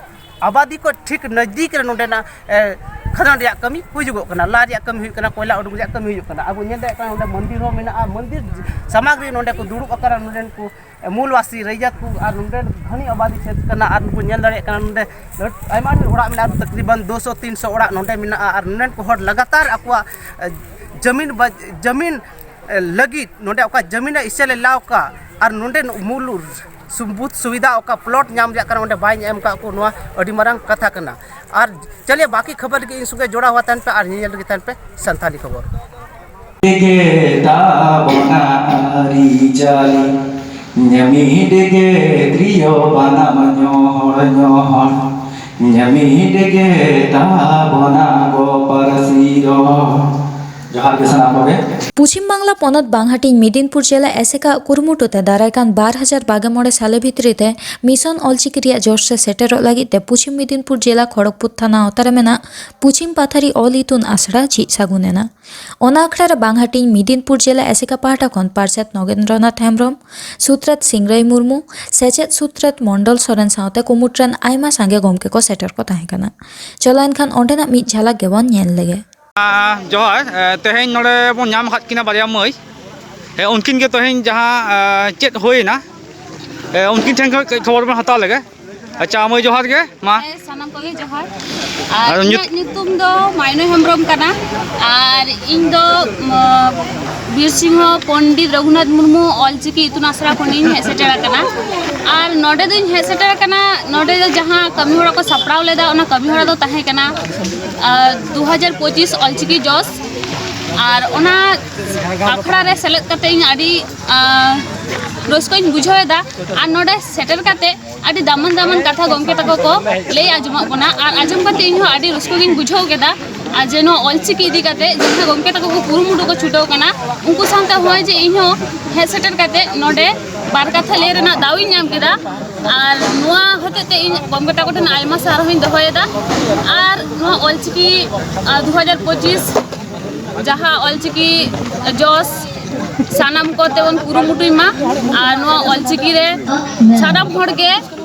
ᱟᱵᱟᱫᱤ ᱠᱚ ᱴᱷᱤᱠ ᱱᱟᱡᱽᱫᱤᱠ ᱨᱮ ᱱᱚᱰᱮᱱᱟᱜ, ᱮ, ᱠᱷᱟᱫᱟᱱ ᱨᱮᱭᱟᱜ ᱠᱟᱹᱢᱤ ᱦᱩᱭᱩᱜᱚᱜ ᱠᱟᱱᱟ, ᱞᱟ ᱨᱮᱭᱟᱜ ᱠᱟᱹᱢᱤ ᱦᱩᱭᱩᱜ ᱠᱟᱱᱟ, ᱠᱚᱭᱞᱟ ᱩᱰᱩᱠ ᱨᱮᱭᱟᱜ ᱠᱟᱹᱢᱤ ᱦᱩᱭᱩᱜ ᱠᱟᱱᱟ᱾ ᱟᱨ ᱵᱚᱱ ᱧᱮᱞ ᱫᱟᱲᱮᱭᱟᱜ ᱠᱟᱱᱟ, ᱱᱚᱰᱮ ᱢᱚᱱᱫᱤᱨ ᱦᱚᱸ ᱢᱮᱱᱟᱜᱼᱟ, ᱢᱚᱱᱫᱤᱨ ᱥᱟᱢᱟᱜᱽᱨᱤ ᱱᱚᱰᱮ ᱠᱚ ᱫᱩᱲᱩᱵ ᱟᱠᱟᱱᱟ, ᱱᱚᱰᱮᱱ ᱠᱚ ᱢᱩᱞ ᱵᱟᱥᱤ ᱨᱟᱹᱭᱡᱟᱹᱛ ᱠᱚ ᱟᱨ ᱱᱚᱰᱮ ᱜᱷᱟᱱᱤ ᱟᱵᱟᱫᱤ ᱠᱷᱮᱛ ᱠᱟᱱᱟ᱾ ᱟᱨ ᱱᱚᱰᱮ ᱵᱚᱱ ᱧᱮᱞ ᱫᱟᱲᱮᱭᱟᱜ ᱠᱟᱱᱟ, ᱱᱚᱰᱮ ᱟᱭᱢᱟ ᱰᱷᱮᱨ ᱚᱲᱟᱜ ᱢᱮᱱᱟᱜᱼᱟ, ᱛᱟᱠᱨᱤᱵᱟᱱ ᱫᱩᱥᱚ ᱛᱤᱱᱥᱚ ᱚᱲᱟᱜ ᱱᱚᱰᱮ ᱢᱮᱱᱟᱜᱼᱟ᱾ ᱟᱨ ᱱᱚᱰᱮᱱ ᱠᱚ ᱦᱚᱲ ᱞᱟᱜᱟᱛᱟᱨ ᱟᱠᱚᱣᱟᱜ, ᱮ, ᱡᱟᱹᱢᱤᱱ ᱵᱟ-, ᱡᱟᱹᱢᱤᱱ, ᱮ, ᱞᱟᱹᱜᱤᱫ ᱱᱚᱰᱮ ᱚᱠᱟ ᱡᱟᱹᱢᱤᱱ ᱮ ᱤᱥᱮ ᱞᱮ ᱞᱟᱣ ᱠᱟᱜ ᱟᱨ ᱱᱚᱰᱮ ᱢᱩᱞ ᱥᱩᱵᱩᱫᱷ ᱥᱩᱵᱤᱫᱷᱟ ᱚᱠᱟ ᱯᱞᱚᱴ ᱧᱟᱢ ᱨᱮᱭᱟᱜ ᱠᱟᱱᱟ, ᱚᱸᱰᱮ ᱵᱟᱭ ᱮᱢ ᱠᱟᱜ ᱠᱚ, ᱱᱚᱣᱟ ᱟᱹᱰᱤ ᱢᱟᱨᱟᱝ ᱠᱟᱛᱷᱟ ᱠᱟᱱᱟ᱾ ᱟᱨ ᱪᱟᱞᱤᱭᱮ ᱵᱟᱠᱤ ᱠᱷᱚᱵᱚᱨ ᱞᱟᱹᱜᱤᱫ ᱤᱧ ᱥᱚᱸᱜᱮ ᱡᱚᱲᱟᱣ ᱦᱩᱭ ᱛᱟᱦᱮᱱ ᱯᱮ ᱟᱨ ᱧᱮᱧᱮᱞ ᱨᱮᱜᱮ ᱛᱟᱦᱮᱱ ᱯᱮ ᱥᱟᱱᱛᱷᱟᱞᱤ ᱠᱷᱚᱵᱚᱨ᱾ ᱜᱮ ᱛᱟᱵᱚᱱᱟ ᱟᱹᱨᱤᱪᱟᱹᱞᱤ, ᱧᱟᱢᱤᱰ ᱜᱮ ᱛᱨᱤᱭᱳ ᱵᱟᱱᱟᱢ ᱧᱚᱦᱚᱲ ᱧᱚᱦᱚᱲ, ᱧᱟᱢᱤᱰ ᱜᱮ ᱛᱟᱵᱚᱱᱟ ᱜᱚ ᱯᱟᱹᱨᱥᱤ ᱨᱚᱲ᱾ ᱡᱚᱦᱟᱨ ᱜᱮ ᱥᱟᱱᱟᱢ ᱠᱚᱜᱮ᱾ ᱯᱩᱪᱷᱤᱢ ᱵᱟᱝᱞᱟ ᱯᱚᱱᱚᱛ ᱵᱟᱝᱦᱟᱹᱴᱤᱧ ᱢᱤᱫᱤᱱᱯᱩᱨ ᱡᱮᱞᱟ ᱮᱥᱮᱠᱟᱜ ᱠᱩᱨᱩᱢᱩᱴᱩ ᱛᱮ ᱫᱟᱨᱟᱭ ᱠᱟᱱ ᱵᱟᱨ ᱦᱟᱡᱟᱨ ᱵᱟᱜᱮ ᱢᱚᱬᱮ ᱥᱟᱞᱮ ᱵᱷᱤᱛᱨᱤ ᱛᱮ ᱢᱤᱥᱚᱱ ᱚᱞᱪᱤᱠᱤ ᱨᱮᱭᱟᱜ ᱡᱚᱥ ᱨᱮ ᱥᱮᱴᱮᱨᱚᱜ ᱞᱟᱹᱜᱤᱫ ᱛᱮ ᱯᱩᱪᱷᱤᱢ ᱢᱤᱫᱤᱱᱯᱩᱨ ᱡᱮᱞᱟ ᱠᱷᱚᱲᱚᱜᱽᱯᱩᱨ ᱛᱷᱟᱱᱟ ᱟᱣᱛᱟ ᱨᱮ ᱢᱮᱱᱟᱜ ᱯᱩᱪᱷᱤᱢ ᱯᱟᱛᱷᱟᱨᱤ ᱚᱞ ᱤᱛᱩᱱ ᱟᱥᱲᱟ ᱡᱷᱤᱡ ᱥᱟᱹᱜᱩᱱ ᱮᱱᱟ᱾ ᱚᱱᱟ ᱟᱠᱷᱲᱟ ᱨᱮ ᱵᱟᱝᱦᱟᱹᱴᱤᱧ ᱢᱤᱫᱤᱱᱯᱩᱨ ᱡᱮᱞᱟ ᱮᱥᱮᱠᱟ ᱯᱟᱦᱴᱟ ᱠᱷᱚᱱ ᱯᱟᱨᱥᱮᱛ ᱱᱚᱜᱮᱱᱫᱨᱚᱱᱟᱛᱷ ᱦᱮᱢᱵᱽᱨᱚᱢ, ᱥᱩᱛᱨᱮᱛ ᱥᱤᱝᱨᱟᱹᱭ ᱢᱩᱨᱢᱩ, ᱥᱮᱪᱮᱫ ᱥᱩᱛᱨᱮᱛ ᱢᱚᱱᱰᱚᱞ ᱥᱚᱨᱮᱱ ᱥᱟᱶᱛᱮ ᱠᱩᱢᱩᱴ ᱨᱮᱱ ᱟᱭᱢᱟ ᱥᱟᱸᱜᱮ ᱜᱚᱢᱠᱮ ᱠᱚ ᱥᱮᱴᱮᱨ ᱠᱚ ᱛᱟᱦᱮᱸ ᱠᱟᱱᱟ᱾ ᱪᱚᱞᱚ ᱮᱱᱠᱷᱟᱱ ᱚᱸᱰᱮᱱᱟᱜ ᱢᱤᱫ ᱡᱷᱟᱞᱟᱠ ᱜᱮᱵᱚᱱ ᱧᱮᱞ ᱞᱮᱜᱮ᱾ ᱟᱸ, ᱡᱚᱦᱟᱨ᱾ ᱮ, ᱛᱮᱦᱮᱧ ᱱᱚᱰᱮ ᱵᱚᱱ ᱧᱟᱢ ᱟᱠᱟᱫ ᱠᱤᱱᱟ ᱵᱟᱨᱭᱟ ᱢᱟᱹᱭ᱾ ᱮ, ᱩᱱᱠᱤᱱ ᱜᱮ ᱛᱮᱦᱮᱧ ᱡᱟᱦᱟᱸ, ᱮ, ᱪᱮᱫ ᱦᱩᱭᱮᱱᱟ, ᱮ, ᱩᱱᱠᱤᱱ ᱴᱷᱮᱱ ᱠᱷᱚᱱ ᱠᱟᱹᱡ ᱠᱷᱚᱵᱚᱨ ᱵᱚᱱ ᱦᱟᱛᱟᱣ ᱞᱮᱜᱮ᱾ ᱟᱪᱪᱷᱟ, ᱢᱟᱹᱭ, ᱡᱚᱦᱟᱨ ᱜᱮ᱾ ᱢᱟ᱾ ᱦᱮᱸ, ᱥᱟᱱᱟᱢ ᱠᱚᱜᱮ ᱡᱚᱦᱟᱨ᱾ ᱟᱨ ᱟᱨ ᱧᱩᱛ- ᱤᱧᱟᱹᱜ ᱧᱩᱛᱩᱢ ᱫᱚ ᱢᱟᱭᱱᱚ ᱦᱮᱢᱵᱨᱚᱢ ᱠᱟᱱᱟ᱾ ᱟᱨ ᱤᱧ ᱫᱚ, ᱢ, ᱵᱤᱨ ᱥᱤᱝᱦᱚ ᱯᱚᱱᱰᱤᱛ ᱨᱚᱜᱷᱩᱱᱟᱛᱷ ᱢᱩᱨᱢᱩ ᱚᱞᱪᱤᱠᱤ ᱤᱛᱩᱱ ᱟᱥᱲᱟ ᱠᱷᱚᱱᱤᱧ ᱦᱮᱡ ᱥᱮᱴᱮᱨ ᱟᱠᱟᱱᱟ᱾ ᱟᱨ ᱱᱚᱰᱮ ᱫᱚᱧ ᱦᱮᱡ ᱥᱮᱴᱮᱨ ᱟᱠᱟᱱᱟ, ᱱᱚᱰᱮ ᱫᱚ ᱡᱟᱦᱟᱸ ᱠᱟᱹᱢᱤ ᱦᱚᱨᱟ ᱠᱚ ᱥᱟᱯᱲᱟᱣ ᱞᱮᱫᱟ, ᱚᱱᱟ ᱠᱟᱹᱢᱤ ᱦᱚᱨᱟ ᱫᱚ ᱛᱟᱦᱮᱸ ᱠᱟᱱᱟ, ᱟᱨ, ᱫᱩ ᱦᱟᱡᱟᱨ ᱯᱚᱸᱪᱤᱥ ᱚᱞᱪᱤᱠᱤ ᱡᱚᱥ᱾ ᱟᱨ ᱚᱱᱟ ᱟᱠᱷᱲᱟ ᱨᱮ ᱥᱮᱞᱮᱫ ᱠᱟᱛᱮ ᱤᱧ ᱟᱹᱰᱤ, ᱟᱸ, ᱨᱟᱹᱥᱠᱟᱹᱧ ᱵᱩᱡᱷᱟᱹᱣ ᱮᱫᱟ᱾ ᱟᱨ ᱱᱚᱰᱮ ᱥᱮᱴᱮᱨ ᱠᱟᱛᱮ ᱟᱹᱰᱤ ᱫᱟᱢᱟᱱ ᱫᱟᱢᱟᱱ ᱠᱟᱛᱷᱟ ᱜᱚᱢᱠᱮ ᱛᱟᱠᱚ ᱠᱚ ᱞᱟᱹᱭ ᱟᱸᱡᱚᱢᱟᱜ ᱵᱚᱱᱟ᱾ ᱟᱨ ᱟᱸᱡᱚᱢ ᱠᱟᱛᱮ ᱤᱧᱦᱚᱸ ᱟᱹᱰᱤ ᱨᱟᱹᱥᱠᱟᱹ ᱜᱤᱧ ᱵᱩᱡᱷᱟᱹᱣ ᱠᱮᱫᱟ᱾ ᱟᱨ ᱡᱮ ᱱᱚᱣᱟ ᱚᱞᱪᱤᱠᱤ ᱤᱫᱤ ᱠᱟᱛᱮ ᱡᱟᱦᱟᱸ ᱜᱚᱢᱠᱮ ᱛᱟᱠᱚ ᱠᱚ ᱠᱩᱨᱩᱢᱩᱴᱩ ᱠᱚ ᱪᱷᱩᱴᱟᱹᱣ ᱠᱟᱱᱟ, ᱩᱱᱠᱩ ᱥᱟᱶᱛᱮ ᱦᱚᱸᱜᱼᱚᱭ ᱡᱮ ᱤᱧᱦᱚᱸ ᱦᱮᱡ ᱥᱮᱴᱮᱨ ᱠᱟᱛᱮ ᱱᱚᱰᱮ ᱵᱟᱨ ᱠᱟᱛᱷᱟ ᱞᱟᱹᱭ ᱨᱮᱱᱟᱜ ᱫᱟᱣ ᱤᱧ ᱧᱟᱢ ᱠᱮᱫᱟ᱾ ᱟᱨ ᱱᱚᱣᱟ ᱦᱚᱛᱮᱡ ᱛᱮ ᱤᱧ ᱜᱚᱢᱠᱮ ᱛᱟᱠᱚ ᱴᱷᱮᱱ ᱟᱭᱢᱟ ᱥᱟᱨᱦᱟᱣ ᱤᱧ ᱫᱚᱦᱚᱭᱮᱫᱟ᱾ ᱟᱨ ᱱᱚᱣᱟ ᱚᱞᱪᱤᱠᱤ, ᱟᱨ, ᱫᱩ ᱦᱟᱡᱟᱨ ᱯᱚᱸᱪᱤᱥ ᱡᱟᱦᱟᱸ ᱚᱞᱪᱤᱠᱤ ᱡᱚᱥ, ᱥᱟᱱᱟᱢ ᱠᱚᱛᱮ ᱵᱚᱱ ᱠᱩᱨᱩᱢᱩᱴᱩᱭ ᱢᱟ᱾ ᱟᱨ ᱱᱚᱣᱟ ᱚᱞᱪᱤᱠᱤ ᱨᱮ ᱥᱟᱱᱟᱢ ᱦᱚᱲ ᱜᱮ,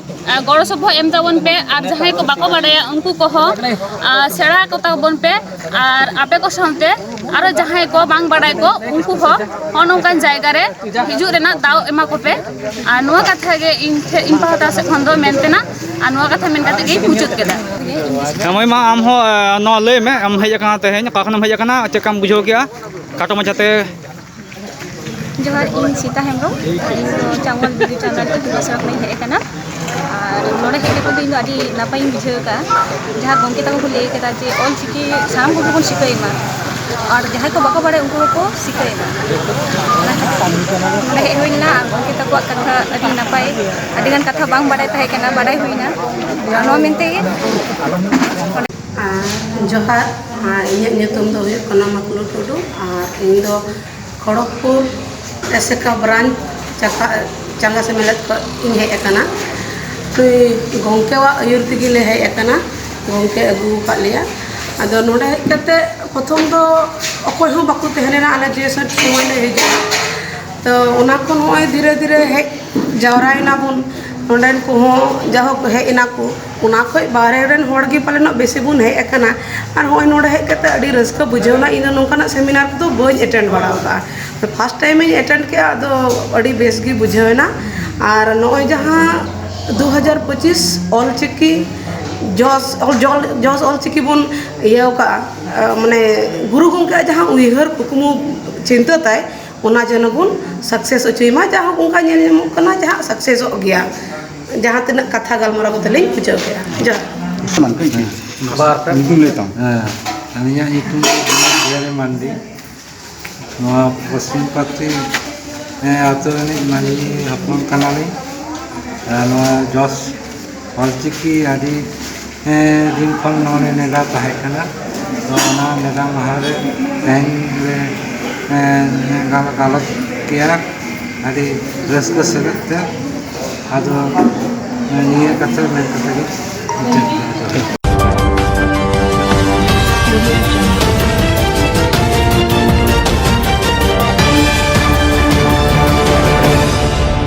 ᱟᱨ, ᱜᱚᱲᱚ ᱥᱚᱯᱚᱦᱚᱫ ᱮᱢ ᱛᱟᱵᱚᱱ ᱯᱮ᱾ ᱟᱨ ᱡᱟᱦᱟᱸᱭ ᱠᱚ ᱵᱟᱠᱚ ᱵᱟᱰᱟᱭᱟ, ᱩᱱᱠᱩ ᱠᱚᱦᱚᱸ, ᱟᱨ, ᱥᱮᱬᱟ ᱠᱚ ᱛᱟᱵᱚᱱ ᱯᱮ᱾ ᱟᱨ ᱟᱯᱮ ᱠᱚ ᱥᱟᱶᱛᱮ ᱟᱨᱚ ᱡᱟᱦᱟᱸᱭ ᱠᱚ ᱵᱟᱝ ᱵᱟᱰᱟᱭ ᱠᱚ, ᱩᱱᱠᱩ ᱦᱚᱸ ᱱᱚᱜᱼᱚ ᱱᱚᱝᱠᱟᱱ ᱡᱟᱭᱜᱟ ᱨᱮ ᱦᱤᱡᱩᱜ ᱨᱮᱱᱟᱜ ᱫᱟᱣ ᱮᱢᱟ ᱠᱚᱯᱮ᱾ ᱟᱨ ᱱᱚᱣᱟ ᱠᱟᱛᱷᱟ ᱜᱮ ᱤᱧ ᱴᱷᱮᱱ, ᱤᱧ ᱯᱟᱦᱴᱟ ᱥᱮᱫ ᱠᱷᱚᱱ ᱫᱚ ᱢᱮᱱ ᱛᱮᱱᱟᱜ᱾ ᱟᱨ ᱱᱚᱣᱟ ᱠᱟᱛᱷᱟ ᱢᱮᱱ ᱠᱟᱛᱮ ᱜᱮᱧ ᱢᱩᱪᱟᱹᱫ ᱠᱮᱫᱟ᱾ ᱦᱮᱸ, ᱢᱟᱹᱭ, ᱢᱟ ᱟᱢ ᱦᱚᱸ, ᱮ, ᱱᱚᱣᱟ ᱞᱟᱹᱭ ᱢᱮ, ᱟᱢ ᱦᱮᱡ ᱟᱠᱟᱱᱟ ᱛᱮᱦᱮᱧ, ᱚᱠᱟ ᱠᱷᱚᱱᱮᱢ ᱦᱮᱡ ᱟᱠᱟᱱᱟ, ᱪᱮᱫ ᱞᱮᱠᱟᱢ ᱵᱩᱡᱷᱟᱹᱣ ᱠᱮᱜᱼᱟ? ᱠᱷᱟᱴᱚ ᱢᱟᱪᱷᱟᱛᱮ᱾ ᱡᱚᱦᱟᱨ, ᱤᱧ ᱥᱤᱛᱟ ᱦᱮᱢᱵᱨᱚᱢ, ᱤᱧ ᱫᱚ ᱪᱟᱸᱜᱚᱞ ᱵᱤᱫᱩ ᱪᱟᱸᱫᱟᱱ ᱤᱛᱩᱱ ᱟᱥᱲᱟ ᱠᱷᱚᱱᱤᱧ ᱦᱮᱡ ᱟᱠᱟᱱᱟ᱾ ᱟᱨ ᱱᱚᱰᱮ ᱦᱮᱡ ᱠᱟᱛᱮ ᱫᱚ ᱤᱧ ᱫᱚ ᱟᱹᱰᱤ ᱱᱟᱯᱟᱭᱤᱧ ᱵᱩᱡᱷᱟᱹᱣ ᱟᱠᱟᱫᱼᱟ, ᱡᱟᱦᱟᱸ ᱜᱚᱢᱠᱮ ᱛᱟᱠᱚ ᱠᱚ ᱞᱟᱹᱭ ᱠᱮᱫᱟ ᱡᱮ ᱚᱞ ᱪᱤᱠᱤ ᱥᱟᱱᱟᱢ ᱠᱚᱜᱮ ᱵᱚᱱ ᱥᱤᱠᱟᱹᱭ ᱢᱟ, ᱟᱨ ᱡᱟᱦᱟᱸᱭ ᱠᱚ ᱵᱟᱠᱚ ᱵᱟᱲᱟᱭᱟ ᱩᱱᱠᱩ ᱦᱚᱸᱠᱚ ᱥᱤᱠᱟᱹᱭ ᱢᱟ᱾ ᱱᱚᱰᱮ ᱦᱮᱡ ᱦᱩᱭ ᱞᱮᱱᱟ ᱟᱨ ᱜᱚᱢᱠᱮ ᱛᱟᱠᱚᱣᱟᱜ ᱠᱟᱛᱷᱟ ᱟᱹᱰᱤ ᱱᱟᱯᱟᱭ, ᱟᱹᱰᱤ ᱜᱟᱱ ᱠᱟᱛᱷᱟ ᱵᱟᱝ ᱵᱟᱲᱟᱭ ᱛᱟᱦᱮᱸ ᱠᱟᱱᱟ, ᱵᱟᱲᱟᱭ ᱦᱩᱭᱱᱟ᱾ ᱟᱨ ᱱᱚᱣᱟ ᱢᱮᱱᱛᱮ ᱜᱮ᱾ ᱟᱨ ᱡᱚᱦᱟᱨ, ᱟᱨ ᱤᱧᱟᱹᱜ ᱧᱩᱛᱩᱢ ᱫᱚ ᱦᱩᱭᱩᱜ ᱠᱟᱱᱟ ᱢᱟᱠᱞᱩ ᱴᱩᱰᱩ, ᱟᱨ ᱤᱧ ᱫᱚ ᱠᱷᱚᱲᱚᱜᱽᱯᱩᱨ ᱮᱥᱮᱠᱟ ᱵᱨᱟᱧᱪ ᱪᱟᱠᱟ-, ᱪᱟᱸᱜᱟ ᱥᱮᱢᱞᱮᱫ ᱠᱷᱚᱱ ᱤᱧ ᱦᱮᱡ ᱟᱠᱟᱱᱟ᱾ ᱱᱩᱭ ᱜᱚᱢᱠᱮᱣᱟᱜ ᱟᱹᱭᱩᱨ ᱛᱮᱜᱮ ᱞᱮ ᱦᱮᱡ ᱟᱠᱟᱱᱟ, ᱜᱚᱢᱠᱮ ᱟᱹᱜᱩ ᱟᱠᱟᱫ ᱞᱮᱭᱟ᱾ ᱟᱫᱚ ᱱᱚᱰᱮ ᱦᱮᱡ ᱠᱟᱛᱮ ᱯᱨᱚᱛᱷᱚᱢ ᱫᱚ ᱚᱠᱚᱭ ᱦᱚᱸ ᱵᱟᱠᱚ ᱛᱟᱦᱮᱸ ᱞᱮᱱᱟ, ᱟᱞᱮ ᱡᱮ ᱥᱮᱫ ᱥᱚᱢᱚᱭ ᱞᱮ ᱦᱤᱡᱩᱜᱼᱟ᱾ ᱛᱚ ᱚᱱᱟ ᱠᱷᱚᱱ ᱱᱚᱜᱼᱚᱭ ᱫᱷᱤᱨᱮ ᱫᱷᱤᱨᱮ ᱦᱮᱡ ᱡᱟᱣᱨᱟᱭᱮᱱᱟ ᱵᱚᱱ, ᱱᱚᱰᱮᱱ ᱠᱚᱦᱚᱸ ᱡᱟᱦᱳᱠ ᱦᱮᱡ ᱮᱱᱟ ᱠᱚ, ᱚᱱᱟ ᱠᱷᱚᱱ ᱵᱟᱦᱨᱮ ᱨᱮᱱ ᱦᱚᱲ ᱜᱮ ᱯᱟᱞᱮᱱᱚᱜ ᱵᱮᱥᱤ ᱵᱚᱱ ᱦᱮᱡ ᱟᱠᱟᱱᱟ᱾ ᱟᱨ ᱱᱚᱜᱼᱚᱭ ᱱᱚᱰᱮ ᱦᱮᱡ ᱠᱟᱛᱮ ᱟᱹᱰᱤ ᱨᱟᱹᱥᱠᱟᱹ ᱵᱩᱡᱷᱟᱹᱣ ᱮᱱᱟ᱾ ᱤᱧ ᱫᱚ ᱱᱚᱝᱠᱟᱱᱟᱜ ᱥᱮᱢᱤᱱᱟᱨ ᱠᱚᱫᱚ ᱵᱟᱹᱧ ᱮᱴᱮᱱᱰ ᱵᱟᱲᱟ ᱟᱠᱟᱫᱼᱟ, ᱯᱷᱟᱥᱴ ᱴᱟᱭᱤᱢ ᱤᱧ ᱮᱴᱮᱱᱰ ᱠᱮᱫᱼᱟ, ᱟᱫᱚ ᱟᱹᱰᱤ ᱵᱮᱥ ᱜᱮ ᱵᱩᱡᱷᱟᱹᱣ ᱮᱱᱟ᱾ ᱟᱨ ᱱᱚᱜᱼᱚᱭ ᱡᱟᱦᱟᱸ ᱫᱩ ᱦᱟᱡᱟᱨ ᱯᱚᱸᱪᱤᱥ ᱚᱞᱪᱤᱠᱤ ᱡᱚᱥ ᱚᱞ ᱡᱚᱞ ᱡᱚᱥ ᱚᱞᱪᱤᱠᱤ ᱵᱚᱱ ᱤᱭᱟᱹ ᱟᱠᱟᱫᱼᱟ᱾ ᱢᱟᱱᱮ ᱜᱩᱨᱩ ᱜᱚᱢᱠᱮᱭᱟᱜ ᱡᱟᱦᱟᱸ ᱩᱭᱦᱟᱹᱨ ᱠᱩᱠᱢᱩ ᱪᱤᱱᱛᱟᱹ ᱛᱟᱭ, ᱚᱱᱟ ᱡᱮᱱᱚ ᱵᱚᱱ ᱥᱟᱠᱥᱮᱥ ᱦᱚᱪᱚᱭ ᱢᱟ᱾ ᱡᱟᱦᱟᱸ ᱚᱱᱠᱟ ᱧᱮᱞ ᱧᱟᱢᱚᱜ ᱠᱟᱱᱟ, ᱡᱟᱦᱟᱸ ᱥᱟᱠᱥᱮᱥᱚᱜ ᱜᱮᱭᱟ᱾ ᱡᱟᱦᱟᱸ ᱛᱤᱱᱟᱹᱜ ᱠᱟᱛᱷᱟ ᱜᱟᱞᱢᱟᱨᱟᱣ ᱠᱟᱛᱮ ᱞᱤᱧ ᱢᱩᱪᱟᱹᱫ ᱠᱮᱫᱼᱟ᱾ ᱡᱚᱦᱟᱨ᱾ ᱦᱮᱸ, ᱟᱹᱞᱤᱧᱟᱜ ᱧᱩᱛᱩᱢ ᱫᱚ ᱵᱤᱱᱳᱫ ᱵᱤᱦᱟᱨᱤ ᱢᱟᱱᱰᱤ᱾ ᱱᱚᱣᱟ ᱯᱚᱥᱪᱤᱢ ᱯᱟᱛᱤ, ᱦᱮᱸ, ᱟᱹᱛᱩ ᱨᱤᱱᱤᱡ ᱢᱟᱹᱡᱷᱤ ᱦᱚᱯᱚᱱ ᱠᱟᱱᱟᱞᱤᱧ᱾ ᱟᱨ ᱱᱚᱣᱟ ᱡᱚᱥ ᱚᱞᱪᱤᱠᱤ ᱟᱹᱰᱤ, ᱦᱮᱸ, ᱫᱤᱱ ᱠᱷᱚᱱ ᱱᱚᱰᱮ ᱱᱮᱰᱟ ᱛᱟᱦᱮᱸ ᱠᱟᱱᱟ᱾ ᱛᱚ ᱚᱱᱟ ᱱᱮᱰᱟ ᱢᱟᱦᱟ ᱨᱮ ᱛᱮᱦᱮᱧ ᱞᱮ, ᱦᱮᱸ, ᱜᱟᱞ-, ᱜᱟᱞᱚᱪ ᱠᱮᱜᱼᱟ ᱟᱹᱰᱤ ᱨᱟᱹᱥᱠᱟᱹ ᱥᱮᱞᱮᱫ ᱛᱮ᱾ ᱟᱫᱚ ᱱᱤᱭᱟᱹ ᱠᱟᱛᱷᱟ ᱢᱮᱱ ᱠᱟᱛᱮ ᱜᱮ ᱢᱩᱪᱟᱹᱫ ᱮᱫᱟ᱾